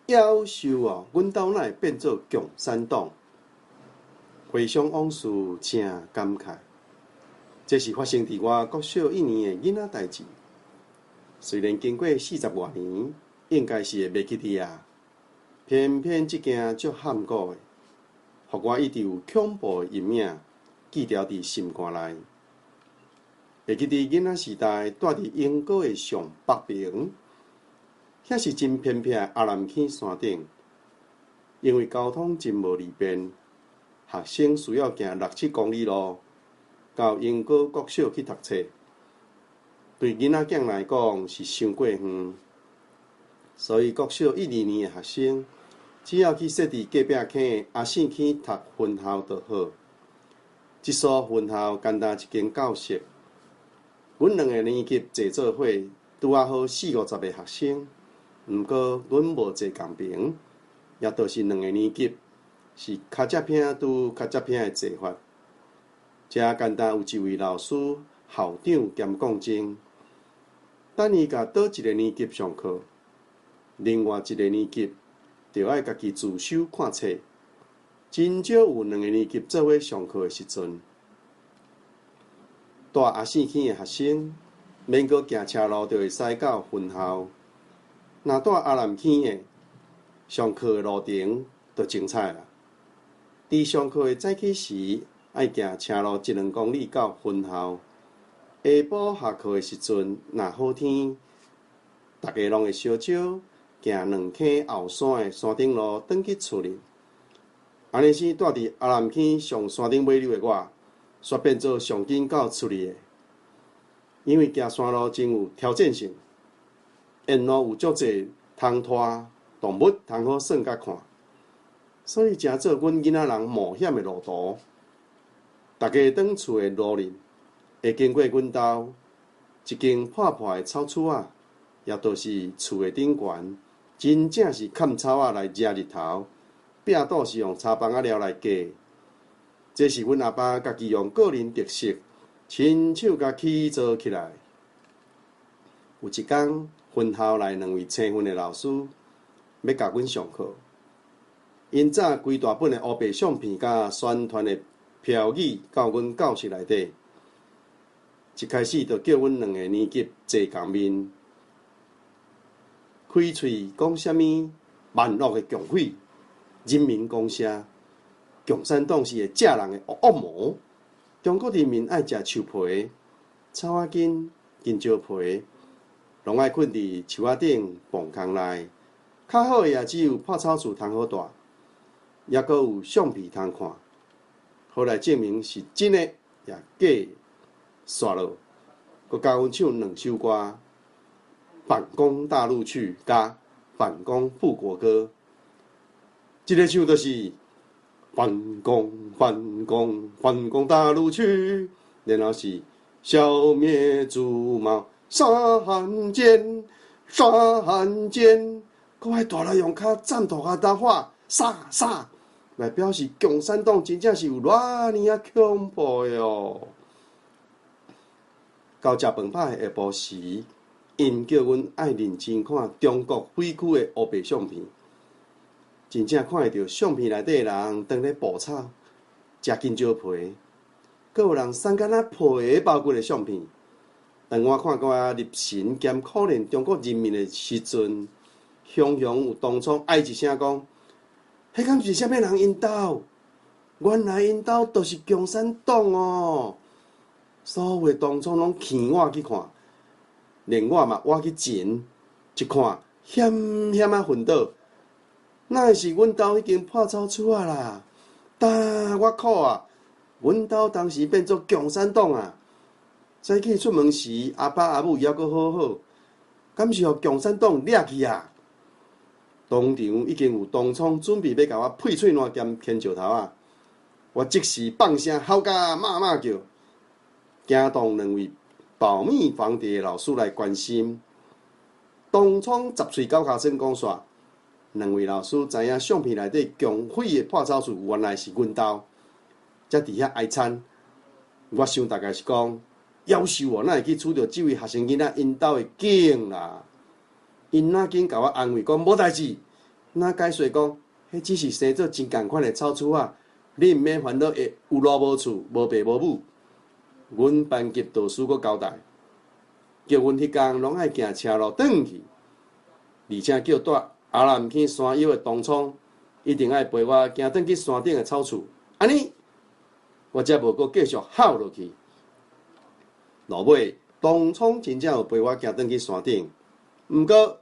夭壽哦，阮兜哪會變做共產黨？回想往事，誠感慨。這是發生佇我國小一年的囡仔代誌。雖然經過四十外年，應該是會袂記得啊，偏偏這件足譀古的，予我一直有恐怖的陰影記牢佇心肝內。會記得囡仔時代，蹛佇鶯歌的上北爿，遐是真偏僻的阿南坑山頂，因為交通真無利便，學生需要行六七公里路到鶯歌國小去讀冊，對囡仔囝來講是傷過遠，所以國小一二年的學生，只要去設佇隔壁坑的阿信坑讀分校就好。這所分校干焦一間教室，阮兩個年級坐做伙，拄仔好四五十个學生。毋過阮無坐仝爿，也就是兩个年級是跤脊骿拄跤脊骿的坐法。遮干焦有一位老師，校長兼講證，等伊共佗一个年級上課，另外一个年級就愛家己自修看冊。真少有兩个年級做伙上課的時陣。蹛阿四坑的學生，免閣行車路就會使到分校。若蹛阿南坑的，上課的路程就精彩啦。佇上課的早起時，愛行車路一兩公里到分校。下晡下課的時陣，若好天，逐家攏會相招行兩坑後山的山頂路轉去厝裡。按呢時，蹛佇阿南坑上山頂尾溜的我，煞變做上緊到厝裡的，因為行山路真有挑戰性。沿路有足濟通拖動物通好耍佮看，所以成做阮囡仔人冒險的路途。逐家轉厝的路裡，會經過阮兜一間破破的草厝仔，也就是厝的頂懸，真正是崁草仔來遮日頭，壁堵是用柴枋仔料來架。這是阮阿爸家己用個人特色，親手共起造起來。有一工，分校來兩位青訓的老師，欲共阮上課。𪜶紮規大本的烏白相片佮宣傳的標語到阮教室內底。一開始就叫阮兩个年級坐仝面，開喙講啥物萬惡的共匪、人民公社、共產黨是會食人的惡魔，中國人民愛食樹皮、草仔根、香蕉皮，攏愛睏佇樹仔頂墓空內。較好的也只有破草厝通好蹛，猶閣有相片通看。後來證明是真的，抑假的，煞落，閣教阮唱兩首歌，《反攻大陸去》佮《反攻復國歌》。一个唱就是反攻反攻反攻大陸去，然後是消滅朱毛殺漢奸殺漢奸，閣愛大力用跤站塗跤焦喊殺殺，來表示共產黨真正是有偌爾仔恐怖的哦。到食飯飽的下晡時，𪜶叫阮愛認真看中國匪區的烏白相片。真正看會著相片內底的人當咧捕草、食香蕉皮，閣有人送敢若皮包骨的相片。當我看甲入神兼可憐中國人民的時陣，雄雄有當初哀一聲講：彼敢是啥物人𪜶兜？原來𪜶兜就是共產黨哦！所有的同窗攏牽我去看，連我嘛倚去前一看，險險仔昏倒。哪會是阮兜彼間破草厝仔啦？噠，我苦啊！阮兜當時變做共產黨啊！早起出門時，阿爸阿母猶閣好好，敢是予共產黨掠去啊？當場已經有同窗準備欲共我屁喙瀾兼牽石頭仔，我即時放聲吼甲罵罵叫，驚動兩位保密防諜的老師來關心。同窗十喙九尻川講煞，兩位老師知影相片內底共匪的破草厝原來是阮兜，才佇遐哀慘。我想大概是講，夭壽哦，哪會去拄著這位學生囡仔𪜶兜的景啦？𪜶若緊共我安慰講無代誌，若解說講，彼只是生做真仝款的草雛仔，你毋免煩惱會有路無厝，無爸無母。阮班級導師閣交代，叫阮彼工攏愛行車路轉去，而且叫蹛阿南坑山腰的東涌，一定愛陪我行轉去山頂的草厝，按呢，我才無閣繼續吼落去。落尾，東涌真正有陪我行轉去山頂，毋過，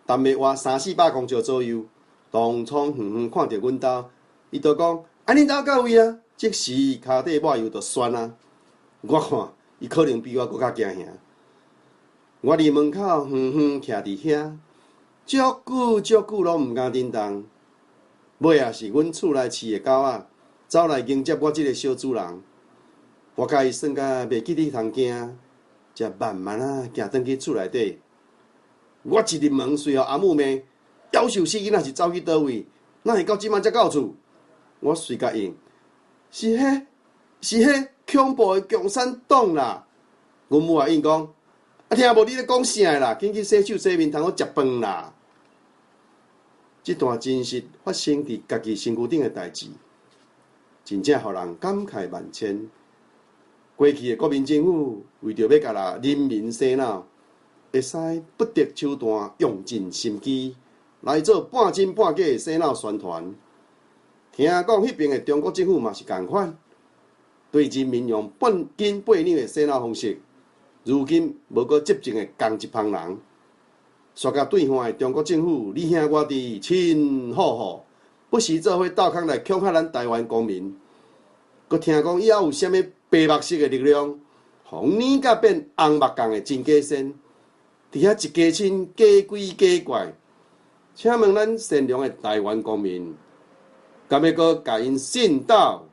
淡約活三四百公尺左右，東涌遠遠看著阮兜，伊就講：啊，恁兜佗位啊？這時跤底抹油就酸啊！我看伊可能比我閣較驚嚇。我佇門口遠遠徛佇遐，足久足久攏毋敢振動。尾仔是阮厝內飼的狗仔走來迎接我這个小主人，我共伊耍甲袂記得通驚，才慢慢仔行轉去厝內底。我一入門，隨予阿母罵：夭壽死囡仔是走去佗位？哪會到這馬才到厝？我隨共應：是彼，是彼恐怖的共產黨啦！阮母也應講：啊，聽無你咧講啥啦？緊去洗手洗面，通好食飯啦！這段真實發生佇家己身軀頂的代誌，真正予人感慨萬千。過去的國民政府為著欲共人民洗腦，會使不擇手段，用盡心機來做半真半假的洗腦宣傳。聽講彼爿的中國政府嘛是仝款，對人民用半斤八兩的洗腦方式，如今無閣執政的仝一幫人，煞共對岸的中國政府，你兄我弟親好好，不時做伙鬥空來恐嚇咱台灣公民。閣聽講伊猶有啥物白目色的力量，予捏甲變紅目仝的真假仙，佇遐一家親假鬼假怪。請問咱善良的台灣公民，敢欲閣共𪜶信到？